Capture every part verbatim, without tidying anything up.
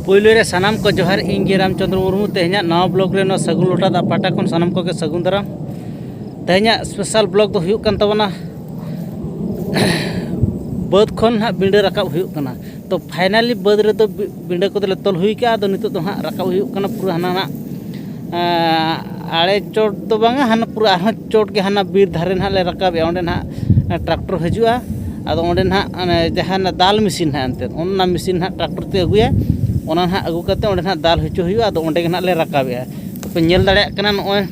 ᱯᱳᱭᱞᱳ ᱨᱮ ᱥᱟᱱᱟᱢ ᱠᱚ ᱡᱚᱦᱟᱨ᱾ ᱤᱧ ᱜᱮ ᱨᱟᱢᱪᱚᱸᱫᱽᱨᱚ ᱢᱩᱨᱢᱩ᱾ ᱛᱮᱦᱮᱧᱟᱜ ᱱᱟᱣᱟ ᱵᱞᱚᱜ ᱨᱮ ᱱᱚᱣᱟ ᱥᱟᱹᱜᱩᱱ ᱞᱚᱴᱟ ᱫᱟᱜ ᱯᱟᱦᱴᱟ ᱠᱷᱚᱱ ᱥᱟᱱᱟᱢ ᱠᱚᱜᱮ ᱥᱟᱹᱜᱩᱱ ᱫᱟᱨᱟᱢ᱾ ᱛᱮᱦᱮᱧᱟᱜ ᱥᱯᱮᱥᱟᱞ ᱵᱞᱚᱜ ᱫᱚ ᱦᱩᱭᱩᱜ ᱠᱟᱱ ᱛᱟᱵᱚᱱᱟ ᱵᱟᱹᱫᱽ ᱠᱷᱚᱱ ᱦᱟᱸᱜ ᱵᱤᱸᱰᱟᱹ ᱨᱟᱠᱟᱵ ᱦᱩᱭᱩᱜ ᱠᱟᱱᱟ᱾ ᱛᱚ ᱯᱷᱟᱭᱱᱟᱞᱤ ᱵᱟᱹᱫᱽ ᱨᱮᱫᱚ ᱵᱤ- ᱵᱤᱸᱰᱟᱹ ᱠᱚᱫᱚᱞᱮ ᱛᱚᱞ ᱦᱩᱭ ᱠᱟᱜᱼᱟ᱾ ᱟᱫᱚ ᱱᱤᱛᱚᱜ ᱫᱚ ᱦᱟᱸᱜ ᱨᱟᱠᱟᱵ ᱦᱩᱭᱩᱜ ᱠᱟᱱᱟ ᱯᱩᱨᱟᱹ ᱦᱟᱱᱟ ᱦᱟᱸᱜ ᱟᱸ, ᱟᱲᱮ ᱪᱚᱴ ᱫᱚ ᱵᱟᱝᱟ, ᱦᱟᱱᱟ ᱯᱩᱨᱟᱹ ᱟᱨᱦᱚᱸ ᱪᱚᱴ ᱜᱮ ᱦᱟᱱᱟ ᱵᱤᱨ ᱫᱷᱟᱨᱮ ᱱᱟᱦᱟᱜ ᱞᱮ ᱨᱟᱠᱟᱵᱮᱜᱼᱟ᱾ ᱚᱸᱰᱮ ᱱᱟᱦᱟᱜ ᱴᱨᱟᱠᱴᱚᱨ ᱦᱤᱡᱩᱜᱼᱟ᱾ ᱟᱫᱚ ᱚᱸᱰᱮ ᱱᱟᱦᱟᱜ ᱚᱱᱮ ᱡᱟᱦᱟᱸ ᱚᱱᱟ ᱫᱟᱞ ᱢᱮᱥᱤᱱ ᱱᱟᱦᱟᱜ ᱮᱱᱛᱮᱫ, ᱚᱱᱟ ᱢᱮᱥᱤᱱ ᱱᱟᱦᱟᱜ ᱴᱨᱟᱠᱴᱚᱨ ᱛᱮ ᱟᱹᱜᱩᱭᱟ᱾ ᱚᱱᱟ ᱱᱟᱦᱟᱜ ᱟᱹᱜᱩ ᱠᱟᱛᱮ ᱚᱸᱰᱮ ᱱᱟᱦᱟᱜ ᱫᱟᱞ ᱦᱚᱪᱚ ᱦᱩᱭᱩᱜᱼᱟ᱾ ᱟᱫᱚ ᱚᱸᱰᱮ ᱜᱮ ᱱᱟᱦᱟᱜ ᱞᱮ ᱨᱟᱠᱟᱵᱮᱜᱼᱟ᱾ ᱛᱚᱯᱮ ᱧᱮᱞ ᱫᱟᱲᱮᱭᱟᱜ ᱠᱟᱱᱟ, ᱱᱚᱜᱼᱚᱭ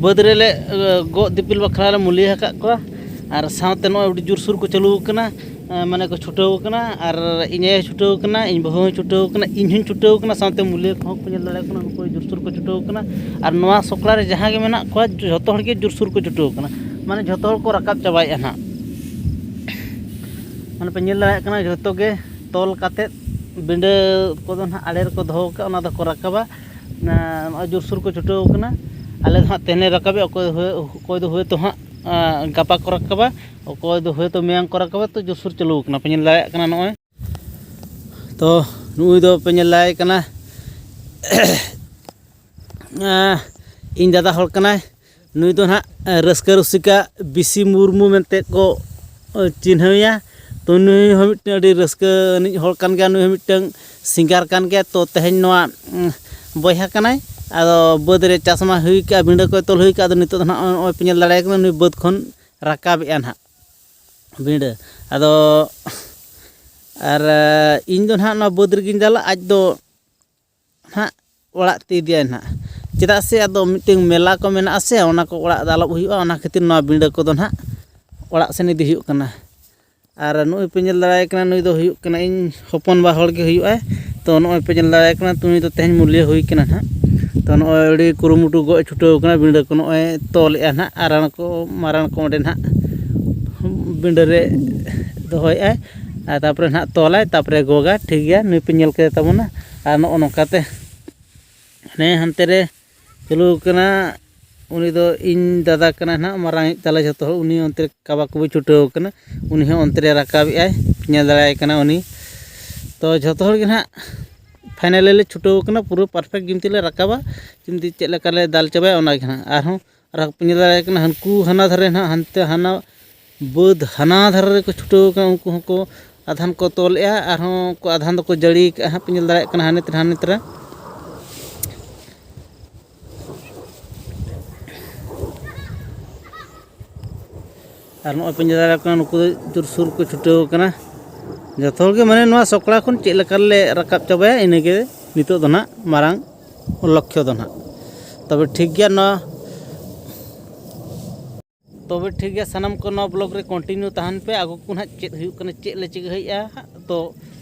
ᱵᱟᱹᱫᱽ ᱨᱮᱞᱮ ᱟᱸ, ᱜᱚᱜ ᱫᱤᱯᱤᱞ ᱵᱟᱠᱷᱨᱟ ᱞᱮ ᱢᱩᱞᱤᱭᱟᱹ ᱟᱠᱟᱫ ᱠᱚᱣᱟ᱾ ᱟᱨ ᱥᱟᱶᱛᱮ ᱱᱚᱜᱼᱚᱭ ᱟᱹᱰᱤ ᱡᱳᱨᱥᱳᱨ ᱠᱚ ᱪᱟᱹᱞᱩ ᱟᱠᱟᱱᱟ᱾ ᱮᱸ, ᱢᱟᱱᱮ ᱠᱚ ᱪᱷᱩᱴᱟᱹᱣ ᱟᱠᱟᱱᱟ, ᱟᱨ ᱤᱧ ᱟᱭᱳᱭ ᱪᱷᱩᱴᱟᱹᱣ ᱟᱠᱟᱱᱟ, ᱤᱧ ᱵᱟᱹᱦᱩ ᱦᱚᱸᱭ ᱪᱷᱩᱴᱟᱹᱣ ᱟᱠᱟᱱᱟ, ᱤᱧ ᱦᱚᱸᱧ ᱪᱷᱩᱴᱟᱹᱣ ᱟᱠᱟᱱᱟ, ᱥᱟᱶᱛᱮ ᱢᱩᱞᱤᱭᱟᱹ ᱠᱚᱦᱚᱸ ᱠᱚ ᱧᱮᱞ ᱫᱟᱲᱮᱭᱟᱜ ᱠᱟᱱᱟ, ᱩᱱᱠᱩ ᱡᱳᱨᱥᱳᱨ ᱠᱚ ᱪᱷᱩᱴᱟᱹᱣ ᱟᱠᱟᱱᱟ᱾ ᱟᱨ ᱱᱚᱣᱟ ᱥᱚᱠᱲᱟ ᱨᱮ ᱡᱟᱦᱟᱸ ᱜᱮ ᱢᱮᱱᱟᱜ ᱠᱚᱣᱟ, ᱡᱚᱛᱚ ᱦᱚᱲ ᱜᱮ ᱡᱳᱨᱥᱳᱨ ᱠᱚ ᱪᱷᱩᱴᱟᱹᱣ ᱟᱠᱟᱱᱟ, ᱢᱟᱱᱮ ᱡᱷᱚᱛᱚ ᱦᱚᱲ ᱠᱚ ᱨᱟᱠᱟᱵ ᱪᱟᱵᱟᱭᱮᱫᱼᱟ ᱱᱟᱦᱟᱜ᱾ ᱢᱟᱱᱮ ᱯᱮ ᱧᱮᱞ ᱫᱟᱲᱮᱭᱟᱜ ᱠᱟᱱᱟ, ᱡᱷᱚᱛᱚ ᱜᱮ ᱛᱚᱞ ᱠᱟᱛᱮᱫ ᱵᱤᱸᱰᱟᱹ ᱠᱚᱫᱚ ᱱᱟᱦᱟᱜ ᱟᱲᱮ ᱨᱮᱠᱚ ᱫᱚᱦᱚ ᱠᱟᱜᱼᱟ, ᱚᱱᱟ ᱫᱚᱠᱚ ᱨᱟᱠᱟᱵᱟ᱾ ᱱᱟ-, ᱱᱚᱜᱼᱚᱭ ᱡᱳᱨᱥᱳᱨ ᱠᱚ ᱪᱷᱩᱴᱟᱹᱣ ᱟᱠᱟᱱᱟ᱾ ᱟᱞᱮ ᱫᱚ ᱦᱟᱸᱜ ᱛᱮᱦᱮᱧ ᱞᱮ ᱨᱟᱠᱟᱵᱮᱜᱼᱟ, ᱚᱠᱚᱭ ᱦᱳᱭ-, ᱚᱠᱚᱭ ᱫᱚ ᱦᱳᱭᱛᱳ ᱦᱟᱸᱜ, ᱟᱸ, ᱜᱟᱯᱟ ᱠᱚ ᱨᱟᱠᱟᱵᱟ, ᱚᱠᱚᱭ ᱫᱚ ᱦᱳᱭᱛᱳ ᱢᱮᱭᱟᱝ ᱠᱚ ᱨᱟᱠᱟᱵᱟ᱾ ᱛᱚ ᱡᱳᱨᱥᱳᱨ ᱪᱟᱹᱞᱩ ᱟᱠᱟᱱᱟ, ᱯᱮ ᱧᱮᱞ ᱫᱟᱲᱮᱭᱟᱜ ᱠᱟᱱᱟ ᱱᱚᱜᱼᱚᱭ᱾ ᱛᱚ ᱱᱩᱭ ᱫᱚ ᱯᱮ ᱧᱮᱞ ᱫᱟᱲᱮᱭᱟᱭ ᱠᱟᱱᱟ, ᱟᱸ, ᱤᱧ ᱫᱟᱫᱟ ᱦᱚᱲ ᱠᱟᱱᱟᱭ᱾ ᱱᱩᱭ ᱫᱚ ᱱᱟᱦᱟᱜ ᱨᱟᱹᱥᱠᱟᱹ ᱨᱩᱥᱤᱠᱟ ᱵᱤᱥᱤ ᱢᱩᱨᱢᱩ ᱢᱮᱱᱛᱮ ᱠᱚ ᱪᱤᱱᱦᱟᱹᱣᱮᱭᱟ᱾ ᱛᱚ ᱱᱩᱭ ᱦᱚᱸ ᱢᱤᱫᱴᱮᱱ ᱟᱹᱰᱤ ᱨᱟᱹᱥᱠᱟᱹ ᱟᱹᱱᱤᱡ ᱦᱚᱲ ᱠᱟᱱ ᱜᱮᱭᱟ, ᱱᱩᱭ ᱦᱚᱸ ᱢᱤᱫᱴᱟᱝ ᱥᱤᱝᱜᱟᱨ ᱠᱟᱱ ᱜᱮᱭᱟ᱾ ᱛᱚ ᱛᱮᱦᱮᱧ ᱱᱚᱣᱟ, ᱩᱸ, ᱵᱚᱭᱦᱟ ᱠᱟᱱᱟᱭ᱾ ᱟᱫᱚ ᱵᱟᱹᱫᱽ ᱨᱮ ᱪᱟᱥ ᱢᱟ ᱦᱩᱭ ᱠᱟᱜᱼᱟ, ᱵᱤᱸᱰᱟᱹ ᱠᱚᱭ ᱛᱚᱞ ᱦᱩᱭ ᱠᱟᱜᱼᱟ᱾ ᱟᱫᱚ ᱱᱤᱛᱚᱜ ᱫᱚ ᱱᱟᱦᱟᱜ ᱱᱚᱜᱼᱚᱭ ᱯᱮ ᱧᱮᱞ ᱫᱟᱲᱮᱭᱟᱭ ᱠᱟᱱᱟ, ᱱᱩᱭ ᱵᱟᱹᱫᱽ ᱠᱷᱚᱱ ᱨᱟᱠᱟᱵᱮᱜᱼᱟ ᱱᱟᱦᱟᱜ ᱵᱤᱸᱰᱟᱹ᱾ ᱟᱫᱚ ᱟᱨ ᱤᱧ ᱫᱚ ᱱᱟᱦᱟᱜ ᱱᱚᱣᱟ ᱵᱟᱹᱫᱽ ᱨᱮᱜᱮᱧ ᱫᱟᱞᱟ, ᱟᱡ ᱫᱚ ᱱᱟᱦᱟᱜ ᱚᱲᱟᱜ ᱛᱮ ᱤᱫᱤᱭᱟᱭ ᱱᱟᱦᱟᱜ᱾ ᱪᱮᱫᱟᱜ ᱥᱮ ᱟᱫᱚ ᱢᱤᱫᱴᱮᱱ ᱢᱮᱞᱟ ᱠᱚ ᱢᱮᱱᱟᱜᱼᱟ ᱥᱮ, ᱚᱱᱟ ᱠᱚ ᱚᱲᱟᱜ ᱫᱟᱞᱚᱵ ᱦᱩᱭᱩᱜᱼᱟ, ᱚᱱᱟ ᱠᱷᱟᱹᱛᱤᱨ ᱱᱚᱣᱟ ᱵᱤᱸᱰᱟᱹ ᱠᱚᱫᱚ ᱱᱟᱦᱟᱜ ᱚᱲᱟᱜ ᱥᱮᱱ ᱤᱫᱤ ᱦᱩᱭᱩᱜ ᱠᱟᱱᱟ᱾ ᱟᱨ ᱱᱩᱜᱼᱩᱭ ᱯᱮ ᱧᱮᱞ ᱫᱟᱲᱮᱭᱟᱭ ᱠᱟᱱᱟ, ᱱᱩᱭ ᱫᱚ ᱦᱩᱭᱩᱜ ᱠᱟᱱᱟ ᱤᱧ ᱦᱚᱯᱚᱱ ᱵᱟ ᱦᱚᱲ ᱜᱮ ᱦᱩᱭᱩᱜᱼᱟᱭ᱾ ᱛᱚ ᱱᱚᱜᱼᱚᱭ ᱯᱮ ᱧᱮᱞ ᱫᱟᱲᱮᱭᱟᱭ ᱠᱟᱱᱟ, ᱱᱩᱭ ᱫᱚ ᱛᱮᱦᱮᱧ ᱢᱩᱞᱤᱭᱟᱹ ᱦᱩᱭ ᱠᱟᱱᱟ ᱱᱟᱦᱟᱜ᱾ ᱛᱚ ᱱᱚᱜᱼᱚᱭ ᱟᱹᱰᱤ ᱠᱩᱨᱩᱢᱩᱴᱩ ᱜᱚᱡ ᱪᱷᱩᱴᱟᱹᱣ ᱠᱟᱱᱟ, ᱵᱤᱸᱰᱟᱹ ᱠᱚ ᱱᱚᱜᱼᱚᱭ ᱛᱚᱞᱮᱜᱼᱟ ᱱᱟᱦᱟᱜ, ᱟᱨ ᱟᱲᱟᱝ ᱠᱚ ᱢᱟᱨᱟᱝ ᱠᱚ ᱚᱸᱰᱮ ᱱᱟᱦᱟᱜ ᱵᱤᱸᱰᱟᱹ ᱨᱮ ᱫᱚᱦᱚᱭᱮᱜᱼᱟᱭ᱾ ᱟᱨ ᱛᱟᱨᱯᱚᱨᱮ ᱱᱟᱦᱟᱜ ᱛᱚᱞᱟᱭ, ᱛᱟᱨᱯᱚᱨᱮ ᱜᱚᱜᱟ, ᱴᱷᱤᱠ ᱜᱮᱭᱟ, ᱱᱩᱭ ᱯᱮ ᱧᱮᱞ ᱠᱮᱫᱮ ᱛᱟᱵᱚᱱᱟ᱾ ᱟᱨ ᱱᱚᱜᱼᱚ ᱱᱚᱝᱠᱟᱛᱮ ᱦᱟᱱᱮ ᱦᱟᱱᱛᱮ ᱨᱮ ᱪᱟᱹᱞᱩ ᱟᱠᱟᱱᱟ᱾ ᱩᱱᱤ ᱫᱚ ᱤᱧ ᱫᱟᱫᱟ ᱠᱟᱱᱟᱭ ᱱᱟᱦᱟᱜ, ᱢᱟᱨᱟᱝᱤᱡ ᱛᱟᱞᱮ ᱡᱷᱚᱛᱚ ᱦᱚᱲ᱾ ᱩᱱᱤ ᱚᱱᱛᱮ ᱨᱮ ᱠᱟᱵᱟ ᱠᱟᱹᱵᱤ ᱪᱷᱩᱴᱟᱹᱣ ᱟᱠᱟᱱᱟ, ᱩᱱᱤ ᱦᱚᱸ ᱚᱱᱛᱮ ᱨᱮ ᱨᱟᱠᱟᱵᱮᱜᱼᱟᱭ, ᱧᱮᱞ ᱫᱟᱲᱮᱭᱟᱭ ᱠᱟᱱᱟ ᱩᱱᱤ᱾ ᱛᱚ ᱡᱷᱚᱛᱚ ᱦᱚᱲ ᱜᱮ ᱱᱟᱦᱟᱜ finally ᱞᱮ ᱪᱷᱩᱴᱟᱹᱣ ᱠᱟᱱᱟ, ᱯᱩᱨᱟᱹ perfect ᱡᱤᱢᱛᱤ ᱞᱮ ᱨᱟᱠᱟᱵᱟ, ᱡᱤᱢᱛᱤ ᱪᱮᱫ ᱞᱮᱠᱟ ᱞᱮ ᱫᱟᱞ ᱪᱟᱵᱟᱭᱟ ᱚᱱᱟ ᱜᱮ ᱱᱟᱦᱟᱜ᱾ ᱟᱨᱦᱚᱸ ᱟᱨ ᱯᱮ ᱧᱮᱞ ᱫᱟᱲᱮᱭᱟᱜ ᱠᱟᱱᱟ, ᱦᱟᱱᱠᱩ ᱦᱟᱱᱟ ᱫᱷᱟᱨᱮ ᱱᱟᱦᱟᱜ, ᱦᱟᱱᱛᱮ ᱦᱟᱱᱟ ᱵᱟᱹᱫᱽ ᱦᱟᱱᱟ ᱫᱷᱟᱨᱮ ᱨᱮᱠᱚ ᱪᱷᱩᱴᱟᱹᱣ ᱠᱟᱱᱟ, ᱩᱱᱠᱩ ᱦᱚᱸᱠᱚ ᱟᱫᱷᱟᱱ ᱠᱚ ᱛᱚᱞᱮᱜᱼᱟ, ᱟᱨᱦᱚᱸ ᱠᱚ ᱟᱫᱷᱟᱱ ᱫᱚᱠᱚ ᱡᱟᱹᱲᱤ ᱠᱟᱜᱼᱟ ᱦᱟᱸᱜ, ᱯᱮ ᱧᱮᱞ ᱫᱟᱲᱮᱭᱟᱜ ᱠᱟᱱᱟ ᱦᱟᱱᱮ ᱛᱟᱨᱟ, ᱦᱟᱱᱮ ᱛᱟᱨᱟ᱾ ᱟᱨ ᱱᱚᱜᱼᱚᱭ ᱯᱮ ᱧᱮᱞ ᱫᱟᱲᱮᱭᱟᱜ ᱠᱟᱱᱟ, ᱱᱩᱠᱩ ᱫᱚ ᱡᱳᱨᱥᱳᱨ ᱠᱚ ᱪᱷᱩᱴᱟᱹᱣ ᱠᱟᱱᱟ᱾ ᱡᱚᱛᱚ ᱦᱚᱲ ᱜᱮ ᱢᱟᱱᱮ ᱱᱚᱣᱟ ᱥᱚᱠᱲᱟ ᱠᱷᱚᱱ ᱪᱮᱫ ᱞᱮᱠᱟ ᱞᱮ ᱨᱟᱠᱟᱵ ᱪᱟᱵᱟᱭᱟ, ᱤᱱᱟᱹᱜᱮ ᱱᱤᱛᱚᱜ ᱫᱚ ᱱᱟᱦᱟᱜ ᱢᱟᱨᱟᱝ ᱞᱚᱠᱠᱷᱚ ᱫᱚ ᱱᱟᱦᱟᱜ᱾ ᱛᱚᱵᱮ ᱴᱷᱤᱠ ᱜᱮᱭᱟ, ᱱᱚᱣᱟ, ᱛᱚᱵᱮ ᱴᱷᱤᱠ ᱜᱮᱭᱟ, ᱥᱟᱱᱟᱢ ᱠᱚ ᱱᱚᱣᱟ vlog ᱨᱮ continue ᱛᱟᱦᱮᱱ ᱯᱮ, ᱟᱹᱜᱩ ᱠᱚ ᱱᱟᱦᱟᱜ ᱪᱮᱫ ᱦᱩᱭᱩᱜ ᱠᱟᱱᱟ, ᱪᱮᱫ ᱞᱮ ᱪᱤᱠᱟᱹᱭᱮᱫᱼᱟ ᱦᱟᱸᱜ᱾ ᱛᱚ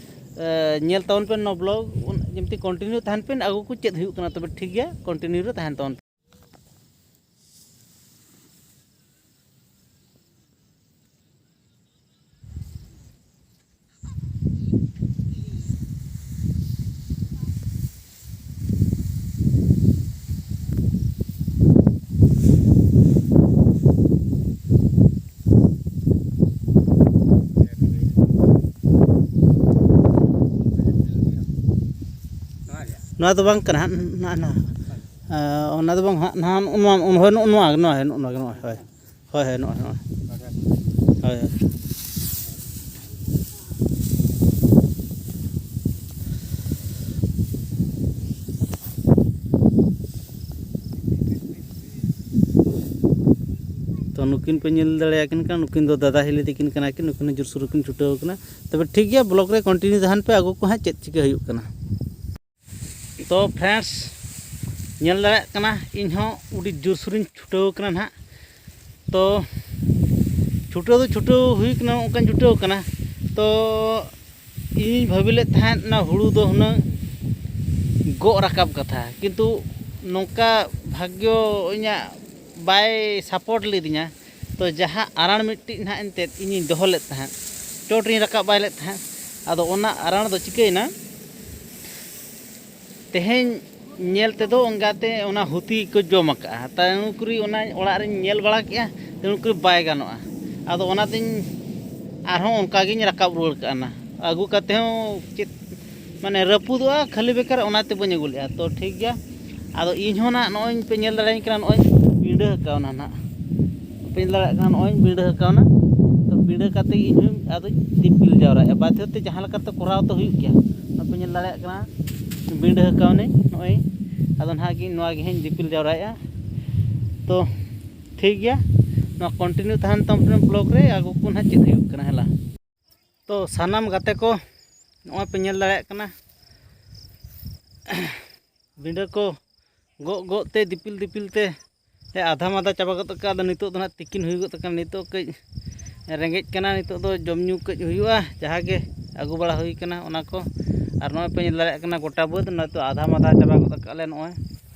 ᱮ, ᱧᱮᱞ ᱛᱟᱵᱚᱱ ᱯᱮ ᱱᱚᱣᱟ vlog, ᱩᱱ-, ᱡᱮᱢᱛᱤ continue ᱛᱟᱦᱮᱱ ᱯᱮ, ᱟᱹᱜᱩ ᱠᱚ ᱪᱮᱫ ᱦᱩᱭᱩᱜ ᱠᱟᱱᱟ᱾ ᱛᱚᱵᱮ ᱴᱷᱤᱠ ᱜᱮᱭᱟ, continue ᱨᱮ ᱛᱟᱦᱮᱱ ᱛᱟᱵᱚᱱ ᱯᱮ᱾ ᱱᱚᱣᱟ ᱫᱚ ᱵᱟᱝ ᱠᱟᱱᱟ, ᱱᱚᱣᱟ, ᱱᱚᱣᱟ, ᱮᱸ, ᱚᱱᱟ ᱫᱚ ᱵᱟᱝ ᱦᱟᱸᱜ, ᱱᱚᱣᱟ, ᱱᱚᱣᱟ, ᱱᱚᱣᱟ, ᱱᱚᱜᱼᱚ ᱱᱚᱣᱟ ᱜᱮ, ᱱᱚᱣᱟ ᱜᱮ, ᱱᱚᱜᱼᱚ ᱱᱚᱣᱟ, ᱦᱳᱭ᱾ ᱦᱳᱭ, ᱦᱳᱭ, ᱱᱚᱜᱼᱚᱭ, ᱱᱚᱜᱼᱚᱭ᱾ ᱦᱳᱭ, ᱦᱳᱭ᱾ ᱛᱚ, ᱱᱩᱠᱤᱱ ᱯᱮ ᱧᱮᱞ ᱫᱟᱲᱮᱭᱟᱠᱤᱱ ᱠᱟᱱᱟ, ᱱᱩᱠᱤᱱ ᱫᱚ ᱫᱟᱫᱟ ᱦᱤᱞᱤ ᱛᱟᱹᱠᱤᱱ ᱠᱟᱱᱟ ᱠᱤᱱ, ᱱᱩᱠᱤᱱ ᱦᱚᱸ ᱡᱳᱨᱥᱳᱨ ᱠᱤᱱ ᱪᱷᱩᱴᱟᱹᱣ ᱠᱟᱱᱟ᱾ ᱛᱚᱵᱮ ᱴᱷᱤᱠ ᱜᱮᱭᱟ, vlog ᱨᱮ continue ᱛᱟᱦᱮᱱ ᱯᱮ, ᱟᱹᱜᱩ ᱠᱚ ᱦᱟᱸᱜ ᱪᱮᱫ ᱪᱤᱠᱟᱹ ᱦᱩᱭᱩᱜ ᱠᱟᱱᱟ᱾ ᱛᱚ friends, ᱧᱮᱞ ᱫᱟᱲᱮᱭᱟᱜ ᱠᱟᱱᱟ, ᱤᱧ ᱦᱚᱸ ᱟᱹᱰᱤ ᱡᱳᱨᱥᱳᱨᱤᱧ ᱪᱷᱩᱴᱟᱹᱣ ᱠᱟᱱᱟ ᱱᱟᱦᱟᱜ᱾ ᱛᱚ ᱪᱷᱩᱴᱟᱹᱣ ᱫᱚ ᱪᱷᱩᱴᱟᱹᱣ ᱦᱩᱭ ᱠᱟᱱᱟ, ᱚᱱᱠᱟᱧ ᱪᱷᱩᱴᱟᱹᱣ ᱠᱟᱱᱟ᱾ ᱛᱚ ᱤᱧᱤᱧ ᱵᱷᱟᱹᱵᱤ ᱞᱮᱫ ᱛᱟᱦᱮᱸᱫ ᱚᱱᱟ ᱦᱩᱲᱩ ᱫᱚ ᱦᱩᱱᱟᱹᱝ ᱜᱚᱜ ᱨᱟᱠᱟᱵ ᱠᱟᱛᱷᱟ, ᱠᱤᱱᱛᱩ ᱱᱚᱝᱠᱟ ᱵᱷᱟᱜᱽᱭᱚ ᱤᱧᱟᱹᱜ ᱵᱟᱭ support ᱞᱤᱫᱤᱧᱟ᱾ ᱛᱚ ᱡᱟᱦᱟᱸ ᱟᱨᱟᱬ ᱢᱤᱫᱴᱤᱡ ᱱᱟᱦᱟᱜ ᱮᱱᱛᱮᱫ ᱤᱧᱤᱧ ᱫᱚᱦᱚ ᱞᱮᱫ ᱛᱟᱦᱮᱸᱫ, ᱪᱚᱴ ᱨᱤᱧ ᱨᱟᱠᱟᱵ ᱵᱟᱭ ᱞᱮᱫ ᱛᱟᱦᱮᱸᱫ, ᱟᱫᱚ ᱚᱱᱟ ᱟᱨᱟᱬ ᱫᱚ ᱪᱤᱠᱟᱹᱭᱮᱱᱟ? ᱛᱮᱦᱮᱧ ᱧᱮᱞ ᱛᱮᱫᱚ ᱚᱱᱠᱟᱛᱮ ᱚᱱᱟ ᱦᱩᱛᱤ ᱠᱚ ᱡᱚᱢ ᱟᱠᱟᱫᱼᱟ, ᱛᱟᱹᱱᱩᱠᱩᱨᱤ ᱚᱱᱟ ᱚᱲᱟᱜ ᱨᱤᱧ ᱧᱮᱞ ᱵᱟᱲᱟ ᱠᱮᱫᱼᱟ, ᱛᱟᱹᱱᱩᱠᱩᱨᱤ ᱵᱟᱭ ᱜᱟᱱᱚᱜᱼᱟ᱾ ᱟᱫᱚ ᱚᱱᱟᱛᱤᱧ ᱟᱨᱦᱚᱸ ᱚᱱᱠᱟ ᱜᱤᱧ ᱨᱟᱠᱟᱵ ᱨᱩᱣᱟᱹᱲ ᱠᱟᱜᱼᱟ ᱱᱟ᱾ ᱟᱹᱜᱩ ᱠᱟᱛᱮ ᱦᱚᱸ ᱪᱮᱫ ᱢᱟᱱᱮ ᱨᱟᱹᱯᱩᱫᱚᱜᱼᱟ, ᱠᱷᱟᱹᱞᱤ ᱵᱮᱠᱟᱨ, ᱚᱱᱟᱛᱮ ᱵᱟᱹᱧ ᱟᱹᱜᱩ ᱞᱮᱫᱼᱟ᱾ ᱛᱚ ᱴᱷᱤᱠ ᱜᱮᱭᱟ, ᱟᱫᱚ ᱤᱧ ᱦᱚᱸ ᱱᱟᱦᱟᱜ ᱱᱚᱜᱼᱚᱭ ᱯᱮ ᱧᱮᱞ ᱫᱟᱲᱮᱭᱟᱹᱧ ᱠᱟᱱᱟ, ᱱᱚᱜᱼᱚᱭ ᱵᱤᱸᱰᱟᱹ ᱟᱠᱟᱣᱱᱟ ᱱᱟᱦᱟᱜ, ᱯᱮ ᱧᱮᱞ ᱫᱟᱲᱮᱭᱟᱜ ᱠᱟᱱᱟ, ᱱᱚᱜᱼᱚᱭ ᱵᱤᱸᱰᱟᱹ ᱟᱠᱟᱣᱱᱟ᱾ ᱛᱚ ᱵᱤᱸᱰᱟᱹ ᱠᱟᱛᱮ ᱤᱧ ᱦᱚᱸ ᱟᱫᱚᱧ ᱫᱤᱯᱤᱞ ᱡᱟᱣᱨᱟᱭᱮᱫᱼᱟ, ᱵᱟᱫᱽᱫᱷᱚ ᱛᱮ ᱡᱟᱦᱟᱸ ᱞᱮᱠᱟᱛᱮ ᱠᱚᱨᱟᱣ ᱛᱚ ᱦᱩᱭᱩᱜ ᱜᱮᱭᱟ᱾ ᱱᱚᱜᱼᱚᱭ ᱯᱮ ᱧᱮᱞ ᱫᱟᱲᱮᱭᱟᱜ ᱠᱟᱱᱟ, ᱵᱤᱸᱰᱟᱹ ᱟᱠᱟᱣᱱᱟᱹᱧ ᱱᱚᱜᱼᱚᱭ, ᱟᱫᱚ ᱱᱟᱦᱟᱜ ᱜᱮ ᱱᱚᱣᱟ ᱜᱮ ᱦᱟᱸᱜ ᱤᱧ ᱫᱤᱯᱤᱞ ᱡᱟᱣᱨᱟᱭᱮᱫᱼᱟ᱾ ᱛᱚ ᱴᱷᱤᱠ ᱜᱮᱭᱟ, ᱱᱚᱣᱟ continue ᱛᱟᱦᱮᱱ ᱛᱟᱵᱚᱱ ᱯᱮ vlog ᱨᱮ, ᱟᱹᱜᱩ ᱠᱚ ᱱᱟᱦᱟᱜ ᱪᱮᱫ ᱦᱩᱭᱩᱜ ᱠᱟᱱᱟ ᱦᱮᱞᱟ᱾ ᱛᱚ ᱥᱟᱱᱟᱢ ᱜᱟᱛᱮ ᱠᱚ, ᱱᱚᱜᱼᱚᱭ ᱯᱮ ᱧᱮᱞ ᱫᱟᱲᱮᱭᱟᱜ ᱠᱟᱱᱟ, ᱵᱤᱸᱰᱟᱹ ᱠᱚ ᱜᱚᱜ ᱜᱚᱜ ᱛᱮ, ᱫᱤᱯᱤᱞ ᱫᱤᱯᱤᱞ ᱛᱮ ᱞᱮ ᱟᱫᱷᱟ ᱢᱟᱫᱷᱟ ᱪᱟᱵᱟ ᱜᱚᱫ ᱠᱟᱜᱼᱟ᱾ ᱟᱫᱚ ᱱᱤᱛᱚᱜ ᱫᱚ ᱱᱟᱦᱟᱜ ᱛᱤᱠᱤᱱ ᱦᱩᱭ ᱜᱚᱫ ᱟᱠᱟᱱᱟ, ᱱᱤᱛᱚᱜ ᱠᱟᱹᱡ ᱨᱮᱸᱜᱮᱡ ᱠᱟᱱᱟ, ᱱᱤᱛᱚᱜ ᱫᱚ ᱡᱚᱢ ᱧᱩ ᱠᱟᱹᱡ ᱦᱩᱭᱩᱜᱼᱟ, ᱡᱟᱦᱟᱸ ᱜᱮ ᱟᱹᱜᱩ ᱵᱟᱲᱟ ᱦᱩᱭ ᱠᱟᱱᱟ ᱚᱱᱟ ᱠᱚ᱾ ᱟᱨ ᱱᱚᱜᱼᱚᱭ ᱯᱮ ᱧᱮᱞ ᱫᱟᱲᱮᱭᱟᱜ ᱠᱟᱱᱟ ᱜᱚᱴᱟ ᱵᱟᱹᱫᱽ, ᱱᱚᱜᱼᱚᱭ ᱛᱚ ᱟᱫᱷᱟ ᱢᱟᱫᱷᱟ ᱪᱟᱵᱟ ᱜᱚᱫ ᱠᱟᱜᱼᱟ ᱞᱮ, ᱱᱚᱜᱼᱚᱭ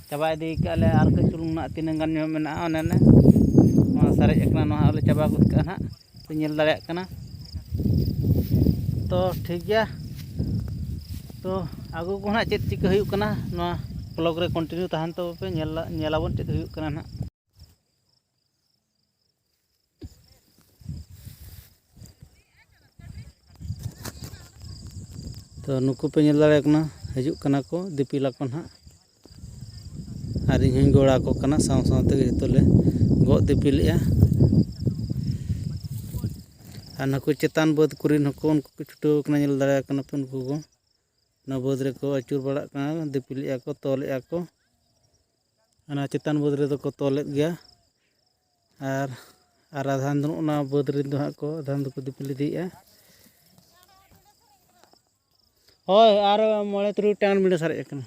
ᱪᱟᱵᱟ ᱤᱫᱤ ᱠᱟᱜᱼᱟ ᱞᱮ᱾ ᱟᱨ ᱠᱟᱹᱡ ᱪᱩᱞᱩᱝ ᱱᱟᱦᱟᱜ ᱛᱤᱱᱟᱹᱝ ᱜᱟᱱ ᱧᱚᱜ ᱢᱮᱱᱟᱜᱼᱟ, ᱚᱱᱮ ᱚᱱᱮ ᱱᱚᱣᱟ ᱥᱟᱨᱮᱡ ᱟᱠᱟᱱᱟ, ᱱᱚᱣᱟ ᱦᱚᱸᱞᱮ ᱪᱟᱵᱟ ᱜᱚᱫ ᱠᱟᱜᱼᱟ ᱱᱟᱦᱟᱜ᱾ ᱯᱮ ᱧᱮᱞ ᱫᱟᱲᱮᱭᱟᱜ ᱠᱟᱱᱟ᱾ ᱛᱚ ᱴᱷᱤᱠ ᱜᱮᱭᱟ, ᱛᱚ ᱟᱹᱜᱩ ᱠᱚ ᱱᱟᱦᱟᱜ ᱪᱮᱫ ᱪᱤᱠᱟᱹ ᱦᱩᱭᱩᱜ ᱠᱟᱱᱟ, ᱱᱚᱣᱟ vlog ᱨᱮ continue ᱛᱟᱦᱮᱱ ᱛᱟᱵᱚ ᱯᱮ, ᱧᱮᱞ, ᱧᱮᱞᱟᱵᱚᱱ ᱪᱮᱫ ᱦᱩᱭᱩᱜ ᱠᱟᱱᱟ ᱱᱟᱦᱟᱜ᱾ ᱛᱚ ᱱᱩᱠᱩ ᱯᱮ ᱧᱮᱞ ᱫᱟᱲᱮᱭᱟᱠᱚ ᱠᱟᱱᱟ, ᱦᱤᱡᱩᱜ ᱠᱟᱱᱟ ᱠᱚ, ᱫᱤᱯᱤᱞ ᱟᱠᱚ ᱱᱟᱦᱟᱜ᱾ ᱟᱨ ᱤᱧ ᱦᱚᱸᱧ ᱜᱚᱲᱚ ᱟᱠᱚ ᱠᱟᱱᱟ, ᱥᱟᱶ ᱥᱟᱶ ᱛᱮᱜᱮ ᱡᱚᱛᱚ ᱞᱮ ᱜᱚᱜ ᱫᱤᱯᱤᱞᱮᱜᱼᱟ᱾ ᱟᱨ ᱱᱩᱠᱩ ᱪᱮᱛᱟᱱ ᱵᱟᱹᱫᱽ ᱠᱚᱨᱮᱱ ᱦᱚᱸᱠᱚ, ᱩᱱᱠᱩ ᱠᱚ ᱪᱷᱩᱴᱟᱹᱣ ᱠᱟᱱᱟ, ᱧᱮᱞ ᱫᱟᱲᱮᱭᱟᱠᱚ ᱠᱟᱱᱟ ᱯᱮ ᱩᱱᱠᱩ ᱠᱚ᱾ ᱚᱱᱟ ᱵᱟᱹᱫᱽ ᱨᱮᱠᱚ ᱟᱹᱪᱩᱨ ᱵᱟᱲᱟᱜ ᱠᱟᱱᱟ, ᱫᱤᱯᱤᱞᱮᱜᱼᱟ ᱠᱚ, ᱛᱚᱞᱮᱜᱼᱟ ᱠᱚ᱾ ᱚᱱᱟ ᱪᱮᱛᱟᱱ ᱵᱟᱹᱫᱽ ᱨᱮᱫᱚ ᱠᱚ ᱛᱚᱞᱮᱫ ᱜᱮᱭᱟ᱾ ᱟᱨ, ᱟᱨ ᱟᱫᱷᱟᱱ ᱫᱚ ᱚᱱᱟ ᱵᱟᱹᱫᱽ ᱨᱮᱱ ᱫᱚ ᱦᱟᱸᱜ ᱠᱚ, ᱟᱫᱷᱟᱱ ᱫᱚᱠᱚ ᱫᱤᱯᱤᱞ ᱤᱫᱤᱭᱮᱜᱼᱟ᱾ ᱦᱳᱭ, ᱟᱨ ᱢᱚᱬᱮ ᱛᱩᱨᱩᱭ ᱜᱚᱴᱟᱝ ᱵᱤᱸᱰᱟᱹ ᱥᱟᱨᱮᱡ ᱟᱠᱟᱱᱟ᱾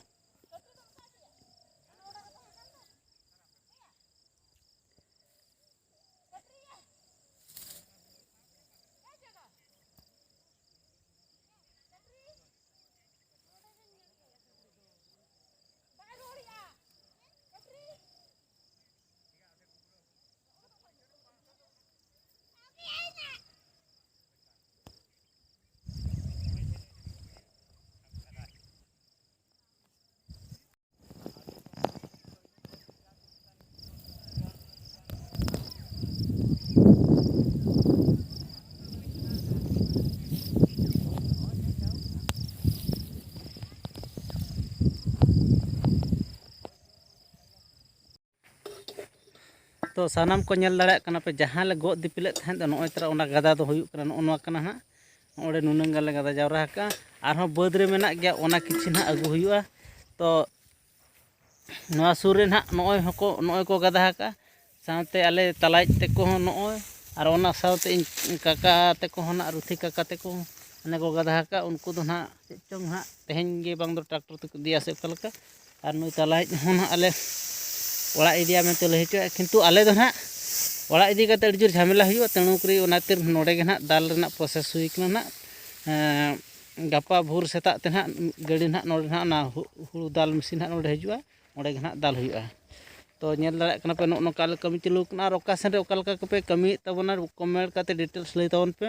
ᱛᱚ ᱥᱟᱱᱟᱢ ᱠᱚ ᱧᱮᱞ ᱫᱟᱲᱮᱭᱟᱜ ᱠᱟᱱᱟ ᱯᱮ, ᱡᱟᱦᱟᱸ ᱞᱮ ᱜᱚᱫ ᱫᱤᱯᱤᱞᱮᱫ ᱛᱟᱦᱮᱸᱫ ᱫᱚ, ᱱᱚᱜᱼᱚᱭ ᱛᱚᱨᱟ ᱚᱱᱟ ᱜᱟᱫᱟ ᱫᱚ ᱦᱩᱭᱩᱜ ᱠᱟᱱᱟ, ᱱᱚᱜᱼᱚ ᱱᱚᱣᱟ ᱠᱟᱱᱟ ᱦᱟᱸᱜ᱾ ᱱᱚᱜᱼᱚᱭ ᱱᱩᱱᱟᱹᱝ ᱜᱟᱱ ᱞᱮ ᱜᱟᱫᱟ ᱡᱟᱣᱨᱟ ᱟᱠᱟᱫᱼᱟ᱾ ᱟᱨᱦᱚᱸ ᱵᱟᱹᱫᱽ ᱨᱮ ᱢᱮᱱᱟᱜ ᱜᱮᱭᱟ, ᱚᱱᱟ ᱠᱤᱪᱷᱩ ᱱᱟᱦᱟᱜ ᱟᱹᱜᱩ ᱦᱩᱭᱩᱜᱼᱟ᱾ ᱛᱚ ᱱᱚᱣᱟ ᱥᱩᱨ ᱨᱮ ᱱᱟᱦᱟᱜ ᱱᱚᱜᱼᱚᱭ ᱦᱚᱸᱠᱚ, ᱱᱚᱜᱼᱚᱭ ᱠᱚ ᱜᱟᱫᱟ ᱟᱠᱟᱫᱼᱟ, ᱥᱟᱶᱛᱮ ᱟᱞᱮ ᱛᱟᱞᱟᱭᱤᱡ ᱛᱮᱠᱚ ᱦᱚᱸ ᱱᱚᱜᱼᱚᱭ, ᱟᱨ ᱚᱱᱟ ᱥᱟᱶᱛᱮ ᱤᱧ ᱠᱟᱠᱟ ᱛᱮᱠᱚ ᱦᱚᱸ ᱱᱟᱦᱟᱜ, ᱨᱩᱛᱷᱤ ᱠᱟᱠᱟ ᱛᱮᱠᱚ ᱦᱚᱸ ᱚᱱᱮ ᱠᱚ ᱜᱟᱫᱟ ᱟᱠᱟᱫᱼᱟ᱾ ᱩᱱᱠᱩ ᱫᱚ ᱱᱟᱦᱟᱜ ᱪᱮᱫ ᱪᱚᱝ ᱱᱟᱦᱟᱜ ᱛᱮᱦᱮᱧ ᱜᱮ ᱵᱟᱝ ᱫᱚ ᱴᱨᱟᱠᱴᱚᱨ ᱛᱮᱠᱚ ᱤᱫᱤᱭᱟ ᱥᱮ ᱚᱠᱟ ᱞᱮᱠᱟ, ᱟᱨ ᱱᱩᱭ ᱛᱟᱞᱟᱭᱤᱡ ᱦᱚᱸ ᱱᱟᱦᱟᱜ ᱟᱞᱮ ᱚᱲᱟᱜ ᱤᱫᱤᱭᱟ ᱢᱮᱱᱛᱮ ᱞᱟᱹᱭ ᱦᱚᱪᱚᱭᱟ᱾ ᱠᱤᱱᱛᱩ ᱟᱞᱮ ᱫᱚ ᱱᱟᱦᱟᱜ ᱚᱲᱟᱜ ᱤᱫᱤ ᱠᱟᱛᱮ ᱟᱹᱰᱤ ᱡᱳᱨ ᱡᱷᱟᱢᱮᱞᱟ ᱦᱩᱭᱩᱜᱼᱟ, ᱛᱮᱬᱩ ᱠᱚᱨᱮ ᱚᱱᱟᱛᱮ ᱱᱚᱰᱮ ᱜᱮ ᱱᱟᱦᱟᱜ ᱫᱟᱞ ᱨᱮᱱᱟᱜ ᱯᱨᱚᱥᱮᱥ ᱦᱩᱭ ᱠᱟᱱᱟ ᱱᱟᱦᱟᱜ᱾ ᱮᱸ, ᱜᱟᱯᱟ ᱵᱷᱳᱨ ᱥᱮᱛᱟᱜ ᱛᱮ ᱱᱟᱦᱟᱜ ᱜᱟᱹᱰᱤ ᱱᱟᱦᱟᱜ ᱱᱚᱰᱮ ᱱᱟᱦᱟᱜ ᱚᱱᱟ ᱦᱩ-, ᱦᱩᱲᱩ ᱫᱟᱞ ᱢᱮᱥᱤᱱ ᱱᱟᱦᱟᱜ ᱱᱚᱰᱮ ᱦᱤᱡᱩᱜᱼᱟ, ᱚᱸᱰᱮ ᱜᱮ ᱱᱟᱦᱟᱜ ᱫᱟᱞ ᱦᱩᱭᱩᱜᱼᱟ᱾ ᱛᱚ ᱧᱮᱞ ᱫᱟᱲᱮᱭᱟᱜ ᱠᱟᱱᱟ ᱯᱮ, ᱱᱚᱜᱼᱚ ᱱᱚᱝᱠᱟ ᱞᱮ ᱠᱟᱹᱢᱤ ᱪᱟᱹᱞᱩ ᱠᱟᱱᱟ᱾ ᱟᱨ ᱚᱠᱟ ᱥᱮᱱ ᱨᱮ ᱚᱠᱟ ᱞᱮᱠᱟ ᱠᱚᱯᱮ ᱠᱟᱹᱢᱤᱭᱮᱫ ᱛᱟᱵᱚᱱᱟ, ᱠᱚᱢᱮᱱᱴ ᱠᱟᱛᱮ ᱰᱤᱴᱮᱞᱥ ᱞᱟᱹᱭ ᱛᱟᱵᱚᱱ ᱯᱮ᱾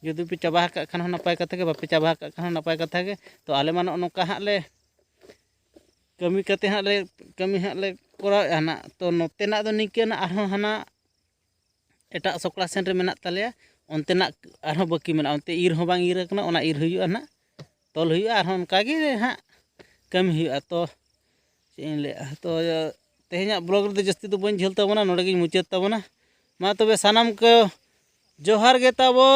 ᱡᱩᱫᱤ ᱯᱮ ᱪᱟᱵᱟ ᱟᱠᱟᱫ ᱠᱷᱟᱱ ᱦᱚᱸ ᱱᱟᱯᱟᱭ ᱠᱟᱛᱷᱟ ᱜᱮ, ᱵᱟᱯᱮ ᱪᱟᱵᱟ ᱟᱠᱟᱫ ᱠᱷᱟᱱ ᱦᱚᱸ ᱱᱟᱯᱟᱭ ᱠᱟᱛᱷᱟ ᱜᱮ᱾ ᱛᱚ ᱟᱞᱮ ᱢᱟ ᱱᱚᱜᱼᱚ ᱱᱚᱝᱠᱟ ᱦᱟᱸᱜ ᱞᱮ ᱠᱟᱹᱢᱤ ᱠᱟᱛᱮ ᱦᱟᱸᱜ ᱞᱮ, ᱠᱟᱹᱢᱤ ᱦᱟᱸᱜ ᱞᱮ ᱠᱚᱨᱟᱣᱮᱫᱼᱟ ᱱᱟᱜ᱾ ᱛᱚ ᱱᱚᱛᱮᱱᱟᱜ ᱫᱚ ᱱᱤᱝᱠᱟᱹ ᱱᱟᱜ, ᱟᱨᱦᱚᱸ ᱦᱟᱱᱟ ᱮᱴᱟᱜ ᱥᱚᱠᱲᱟ ᱥᱮᱱ ᱨᱮ ᱢᱮᱱᱟᱜ ᱛᱟᱞᱮᱭᱟ, ᱚᱱᱛᱮᱱᱟᱜ ᱟᱨᱦᱚᱸ ᱵᱟᱹᱠᱤ ᱢᱮᱱᱟᱜᱼᱟ, ᱚᱱᱛᱮ ᱤᱨ ᱦᱚᱸ ᱵᱟᱝ ᱤᱨ ᱟᱠᱟᱱᱟ, ᱚᱱᱟ ᱤᱨ ᱦᱩᱭᱩᱜᱼᱟ ᱱᱟᱜ, ᱛᱚᱞ ᱦᱩᱭᱩᱜᱼᱟ, ᱟᱨᱦᱚᱸ ᱚᱱᱠᱟ ᱜᱮ ᱦᱟᱸᱜ ᱠᱟᱹᱢᱤ ᱦᱩᱭᱩᱜᱼᱟ᱾ ᱛᱚ ᱪᱮᱫ ᱤᱧ ᱞᱟᱹᱭᱟ, ᱛᱚ ᱛᱮᱦᱮᱧᱟᱜ ᱵᱞᱚᱜ ᱨᱮᱫᱚ ᱡᱟᱹᱥᱛᱤ ᱫᱚ ᱵᱟᱹᱧ ᱡᱷᱟᱹᱞ ᱛᱟᱵᱚᱱᱟ, ᱱᱚᱰᱮ ᱜᱤᱧ ᱢᱩᱪᱟᱹᱫ ᱛᱟᱵᱚᱱᱟ᱾ ᱢᱟ ᱛᱚᱵᱮ ᱥᱟᱱᱟᱢ ᱠᱚ ᱡᱚᱦᱟᱨ ᱜᱮ ᱛᱟᱵᱚ᱾